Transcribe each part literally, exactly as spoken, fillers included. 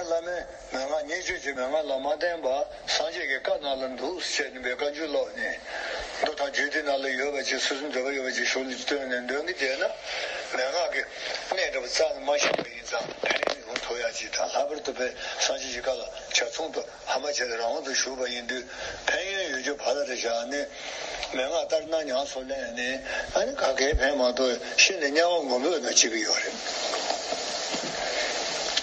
བླ་མས་མན་ངག་བརྙས་བཅོས་ཀྱི་མན་ངག་ལ་མ་བརྟེན་པར་སངས་རྒྱས་ཀྱི་བཀའ་ནང་ལ་འདུག་ཟེར་ནས་པའི་བཀའ་འགྱུར་ཀློག་ནས། མདོ་དང་རྒྱུད་སྡེ་ནང་ལ་ཡོད་པ་ཅིག་སོ་སོའི་འདོད་པ་ཡོད་པ་ཅིག་གཞུང་ནས་བཏོན་ནས་འདོན་གྱི་བསྡད་ན། མན་ངག་གི་གནད་འདྲ་པོ་རྩ་ནས་མ་ཤེས་པ་ཡིན་ཙང་ཕན་ཡོན་ཡོང་ཐུབ་ཡག་ཅིག་དང་། ལྷག་པར་དུ་པའི་སངས་རྒྱས་ཀྱི་བཀའ་ལ་ཆ་ཚང་དུ་ཧ་མ་བྱས་ཏེ་རང་དབང་དུ་ཞུགས་པ་ཡིན་དུས་ཕན་ཡོན་ཡོད་རྒྱུ་ཕར་ལ་རེ་བཞག་ནས། མན་ངག་ལྟར་སྣང་ཉམས་སུ་ལེན་ནས། ཨ་ནི་ག་གེ་ཕན་མ་ཐོགས། ཤི་ནས་དམྱལ་བ་ངུ་འབོད་ན་ཅི་གི་ཡོད་རེད།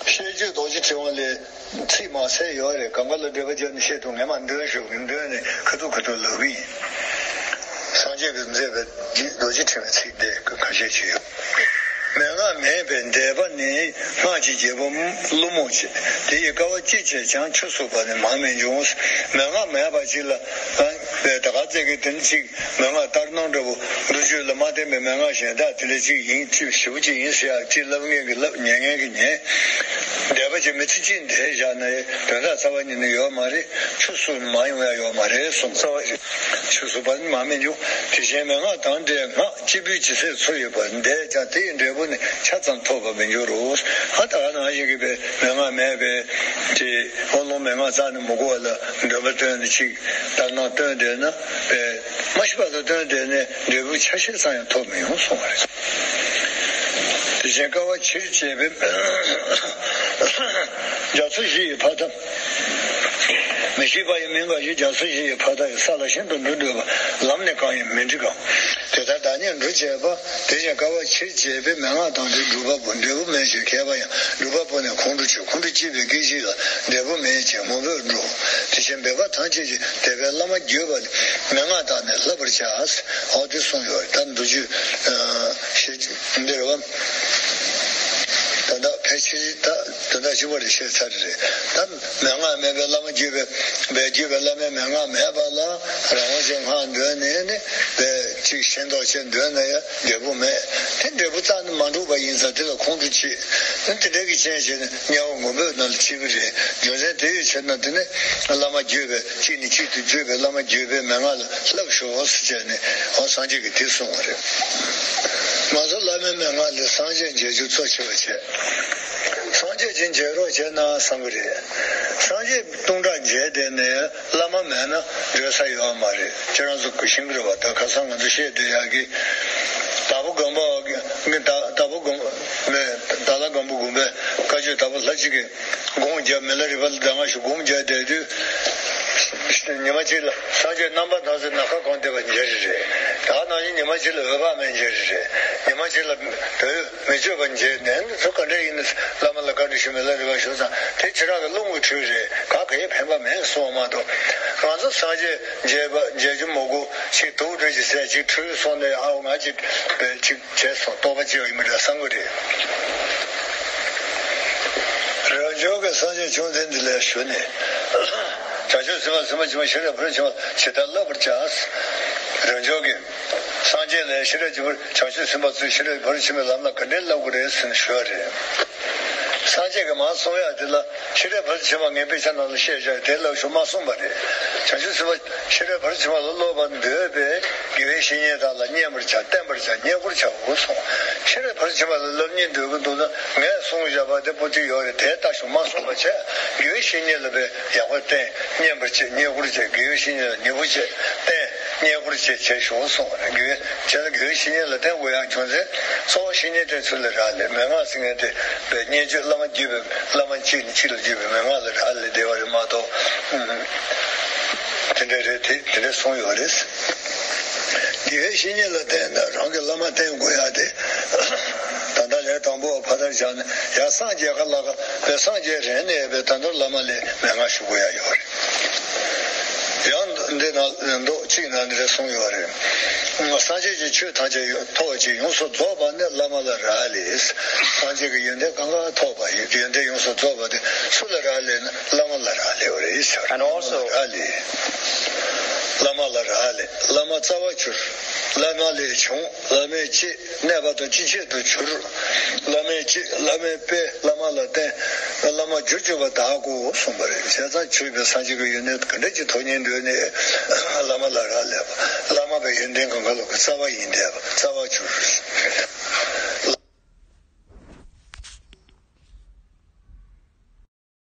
བཤད་རྒྱུད་རྡོ་རྗེ་ཕྲེང་བ་ལས་ཚིག་མང་གསལ་ཡོད་རེད། གང་ག་ལ་འགྲེལ་པ་བརྒྱབ་ནས་བཤད་ཐུབ། ངས་མར་འདོན་ཞུ་གི། འདོན་ནས་ཁ་ཐུག་ཁ་ཐུག་ལབ་གི་ཡིན། སངས་རྒྱས་ཀྱིས་མཛད་པའི་རྡོ་རྗེ་ཕྲེང་བའི་ཚིག་དེ་ཁ་ཤས་ཅིག་ཡོད། མན་ངག་མེད་པའི་འདས་པ་ནི། སྔགས་ཀྱི་རྒྱལ་པོ་ཀླུ་མོ་ཆེ། དེ་ཡི་དཀའ་བ་ཅི་སྤྱད་ཀྱང་། ཆོས་སུ་བབས་ནས་མར་མི་འབྱུང་། མན་ངག་མེད་པ་ཅིག་ལ། ཨ། ད་ག་ཚད་ཀྱི་དེ་ནི་ཅིག་མན་ངག་ལྟར་སྣང་འདྲ་བོ། མདོ་རྒྱུད་ལ་མ་བསྟན་པའི་མན་ངག་གཞན་དག་དེ་འདྲ་ཅིག་ཡིན། ཅིག་ཞེ་པོ་ཅིག་ཡིན་ཟེར་ཡག་ཅིག་ལབ་མཁན་གྱི་ལབ། ཉན་མཁན་གྱི་ཉན། འདས་པ་ཅིག་མི་ཚེ་གཅིག་འདས་བཞག་ན་ཡང་དོན་དག་རྩ་བ་ཉིད་ནས་ཡོད་མ་རེད། ཆོས་སུ་མ་ཡོང་ཡ་ཡོད་མ་རེད་གསུངས། རྩ་བ་ཆོས་སུ་བབས་ནས་མར་མི་འབྱུང་། དེ་བཞིན་མན་ངག་དང་འདྲའི་སྔགས། སྐྱེས་བུས་ཇི་སྲིད་འཚོ་ཡོད་པ། འདས་ཀྱང་དེ་ཡི་འབྲས་བུ་ནི། ཆ་ཙམ་ཐོབ་པར་མི་འགྱུར་རོ། ཨ། ད་ག་ནང་བཞིན་གྱི་པའི་མན་ངག་མེད་པའི་དེ་ཨོ་ལོང་མན་ངག་རྩ་ནས་མི་གོ་བ་ལ་འདོན་པ་བཏོན་ནས་ཅིག་ལྟར་སྣང་བཏོན་བསྡད་ན། པའི་མ་ཤི་བར་དུ་བཏོན་བསྡད་ནས་འབྲས་བུ་ཆ་ཤས་ཙམ་ཡང་ཐོབ་མི་ཡོང་གསུངས་པ་རེད། དེ་བཞིན་དཀའ་བ་ཆེར་སྤྱད་པའི་རྒྱ་མཚོ་བཞི་ཡི་ཕ་མཐའ། མི་ཤིགས་པ་ཡི་མིང་འགའ་ཞིག་རྒྱ་མཚོ་བཞི་ཡི་ཕ་མཐའ་ཡི། ས་ལ་ཤིན་ཏུ་འགྲོ་འདོད་པ། ལམ་ནི་གང་ཡིན་མི་འདྲི་གང་། དེ་ལྟར་བདག་ཉིད་འགྲོ་བྱེད་པ། དེ་བཞིན་དཀའ་བ་ཆེར་སྤྱད་པའི་མན་ངག་དང་འདྲའི་སྒྲུབ་པ་པོ། འབྲས་བུ་མེད་ཅིང་ཁྱད་པར་ཡང་། སྒྲུབ་པ་པོ་ནི་ཁོང་ཁྲོ་ཆེ། ཁོང་ཁྲོ་སྐྱེས་པའི་སྐད་ཅིག་ལ། འབྲས་བུ་མེད་ཅིང་ངུ་འབོད་འགྲོ། དེ་བཞིན་འབད་པ་ཐམས་ཅད་ཀྱི་དད་པས་བླ་མ་བརྒྱུད་པ་ནི། མན་ངག་དང་ནི་བསླབ་པར་བྱ། འོ་དེ་གསུངས་ཡོད། ད་མདོ་རྒྱུད་ཨ་ཞེས་འདིར་བ། ད་ལྟ་ཕལ་ཆེར་ད་དོན་དག་ཞིབ་པ་རེ་བཤད་ཚར་རེད། ད་མན་ངག་མེད་པའི་བླ་མ་བརྒྱུད་པའི་བས་བརྒྱུད་པའི་བླ་མའི་མན་ངག་མེད་པ་ལ་རང་དབང་ཅན་སྔགས་འདོན་ནས་ནི་བས་ཅིག་ཤེས་མདོག་ཅན་འདོན་ན་ཡང་འབྲས་བུ་མེད། དེ་འབྲས་བུ་རྩ་ནས་མ་འགྲུབ་པ་ཡིན་ཙང་དེ་ལ་ཁོང་ཁྲོ་སྐྱེ། དེ་འདྲ་གི་རྐྱེན་བྱས་ནས་དམྱལ་བ་ངུ་འབོད་ནང་ལ་སྐྱེ་གི་རེད། རྒྱུ་མཚན་དེ་ཡོད་ཕྱིར་ན། དེ་ནི་བླ་མ་བརྒྱུད་པའི་གཅིག་ནས་གཅིག་ཏུ་བརྒྱུད་པའི་བླ་མ་བརྒྱུད་པའི་མན་ངག་ལ་བསླབ་ཤོག་ཟེར་བྱས་ནས་འོ་སངས་རྒྱས་ཀྱིས་དེ་གསུངས་པ་རེད། ང་ཚོ་བླ་མའི་མན་ངག་ལས། སངས་རྒྱས་མཇལ་རྒྱུ་གཙོ་ཆེ་བ་བྱས། སངས་རྒྱས་ཀྱི་མཇལ་རོགས་བྱས་ན་བསམ་གི་རེད། སངས་རྒྱས་སྟོང་ཕྲག་མཇལ་བསྡད་ནས་བླ་མ་མེད་ན་སྡོད་ས་ཡོད་མ་རེད། ཁྱེད་རང་ཚོ་གོ་ཤེས་ཀྱི་རེད་བ། ད་ཁ་སང་ང་ཚོ་བཤད་བསྡད་ཡག་གི་དྭགས་པོ་སྒམ་པོ་གི་ད་དྭགས་པོ་སྒམ་མེ་དྭགས་ལྷ་སྒམ་པོ་དགོན་པའི་བཀའ་ཆོས་དྭགས་པོ་ལྷ་གཅིག་གི་སྒོམ་རྒྱབ། མི་ལ་རས་པ་ལ་གདམས་ངག་ཞུ། སྒོམ་རྒྱབ་བསྡད་དུས་ཉི་མ་གཅིག་ལ་སངས་རྒྱས་རྣམ་པར་སྣང་མཛད་ནམ་མཁའ་གང་བསྡད་པ་མཇལ་རེ་རེད། ད་ནང་བཞིན་ཉི་མ་གཅིག་ལ་འོད་དཔག་མེད་མཇལ་རེ་རེད། ཉི་མ་གཅིག་ལ་བོད་མི་བསྐྱོད་པ་མཇལ་ནས། འདི་ཚོ་ག་འདྲ་ཡིན་ན་བླ་མ་ལ་བཀའ་འདྲི་ཞུ། མི་ལ་རས་པ་ཞུ་ཙང་དེ་ཁྱེད་རང་གི་བློ་ངོར་འཁྲུལ་རེད། ག་གེ་ཕན་པ་མེད་གསུངས་པ་མ་གཏོགས། ང་ཚོ་སངས་རྒྱས་མཇལ་བ་མཇལ་རྒྱུ་མི་དགོས། ཅིག་དུག་སྦྲུལ་གྱི་ཚལ་ཅིག་འཁྲུལ་སོང་ནས། ཨའོ་ང་ཅིག་བས་ཅིག་བྱས་སོང་། རྟོགས་པ་སྐྱེ་བ་ཡིན་པ་འདྲ་བསམ་གི་རེད། རབ་འབྱོར་གྱིས་སངས་རྒྱས་བཅོམ་ལྡན་འདས་ལ་ཞུས་ནས། བྱང་ཆུབ་སེམས་དཔའ་སེམས་དཔའ་ཆེན་པོ་ཤེས་རབ་ཕར་ཕྱིན་པ་ཇི་ལྟར་བསླབ་པར་བྱ། རབ་འབྱོར་གྱིས་སངས་རྒྱས་ལ་ཤེས་རབ་ཀྱི་བར་བྱང་ཆུབ་སེམས་དཔའ་ཚོས་ཤེས་རབ་ཕར་ཕྱིན་པའི་ལམ་ལ་ག་འདྲས་བསླབ་དགོས་རེད་ཟེར་ནས་ཞུས་པ་རེད། སངས་རྒྱས་ཀྱིས་མར་གསུང་ཡག་དེ་ལ་ཤེས་རབ་ཕར་ཕྱིན་པ་ངས་དཔེ་ཆ་ནང་ལ་བཤད་བཞག་དེ་ལབ་ཤོག་མ་གསུངས་པ་རེད། བྱང་ཆུབ་སེམས་དཔའ་ཤེས་རབ་ཕར་ཕྱིན་པ་ལ་སློབ་པར་འདོད་པས། དགེ་བའི་བཤེས་གཉེན་དག་ལ་བསྙེན་པར་བྱ། བསྟེན་པར་བྱ། བསྙེན་བཀུར་བྱའོ་གསུངས། ཤེས་རབ་ཕར་ཕྱིན་པ་ལ་སློབ་གཉེར་འདོད་ཀྱི་འདུག་ན། ངས་གསུངས་བཞག་པ་དེ་པོ་ཏི་ཡོད་རེད། དེ་ལྟ་ཤོག་མ་གསུངས་པ་བྱས། དགེ་བའི་བཤེས་གཉེན་ལ་བས་ཡག་པོ་བསྟེན། བསྙེན་པར་བྱེད། བསྙེན་བཀུར་བྱེད། དགེ་བའི་བཤེས་གཉེན་ལ་ཉེ་པོ་བྱེད། བསྟེན། བསྙེན་བཀུར་བྱེད། བྱེད་ཤོག་གསུངས་པ་རེད། དགེ་བའི་བྱས་ན་དགེ་བའི་བཤེས་གཉེན་ལ་བསྟེན་དགོས་ཡག་རྒྱུ་མཚན་གཙོ་བོ་བཤེས་གཉེན་བསྟེན་ཚུལ་ལ་རག་ལས། མན་ངག་ཟེར་མཁན་དེ་བས་བསྙེན་བརྗོད་བླ་མ་བརྒྱུད་པའི་བླ་མ་གཅིག་ནས་གཅིག་ལ་བརྒྱུད་པའི་མན་ངག་ལ་རག་ལས་བསྡད་པ་རེད་མ་གཏོགས། དེ་འདྲ་རེད། དེ་དེ་འདྲ་གསུངས་ཡོད་རེད། དགེ་བའི་བཤེས་གཉེན་ལ་བསྟེན་དང་རང་གི་བླ་མ་བསྟེན་དགོས་ཡ་དེ། ད་ལྟ་ལས་དང་པོ་ཕ་མཐར་བཞག་ནས་ཡར་སངས་རྒྱས་ཁ་ལ་ཁ་བས་སངས་རྒྱས་རན་ནས་བས་ད་མདོར་བླ་མ་ལས་མན་ངག་ཞུ་དགོས་ཡ་ཡོད་རེད། ཡང་འདི་ན་མདོ་གཅིག་ན་འདི་འདྲ་གསུངས་ཡོད་རེད། སངས་རྒྱས་ཀྱི་ཆོས་ཐམས་ཅད་ཐོབ་ཅིང་ཡོངས་སུ་རྫོགས་པ་ནི་བླ་མ་ལ་རག་ལས། སངས་རྒྱས་ཀྱི་ཡོན་ཏན་གང་ག་ཐོབ་པ་ཡི་ཡོན་ཏན་ཡོངས་སུ་རྫོགས་པ་དེ་སུ་ལ་རག་ལས་ན་བླ་མ་ལ་རག་ལས་པ་རེད་ཟེར། And also བླ་མ་ལ་རག་ལས། བླ་མ་ལ་རག་ལས། བླ་མ་རྩ་བ་གྱུར། བླ་མ་ལས་བྱུང་། བླ་མས་གཅེས། གནས་བར་དུ་ཅི་བྱེད་དུ་གྱུར། བླ་མས་གཅེས། བླ་མས་སྤེལ། བླ་མ་ལ་བརྟེན། བླ་མ་རྒྱུར་གྱུར་པ་དག་གོ་གསུངས་པ་རེད། བྱས་ཙང་ཆོས་པའི་སངས་རྒྱས་ཀྱི་ཡོན་ཏན་ག་འདྲ་ཅིག་ཐོབ་སྙིང་འདོད་ནས་བླ་མ་ལ་རག་ལས་པ། བླ་མ་པའི་ཡོན་ཏན་གང་ག་ལོག་གི་རྩ་བ་ཡིན་བསྡད་པ། རྩ་བ་གྱུར།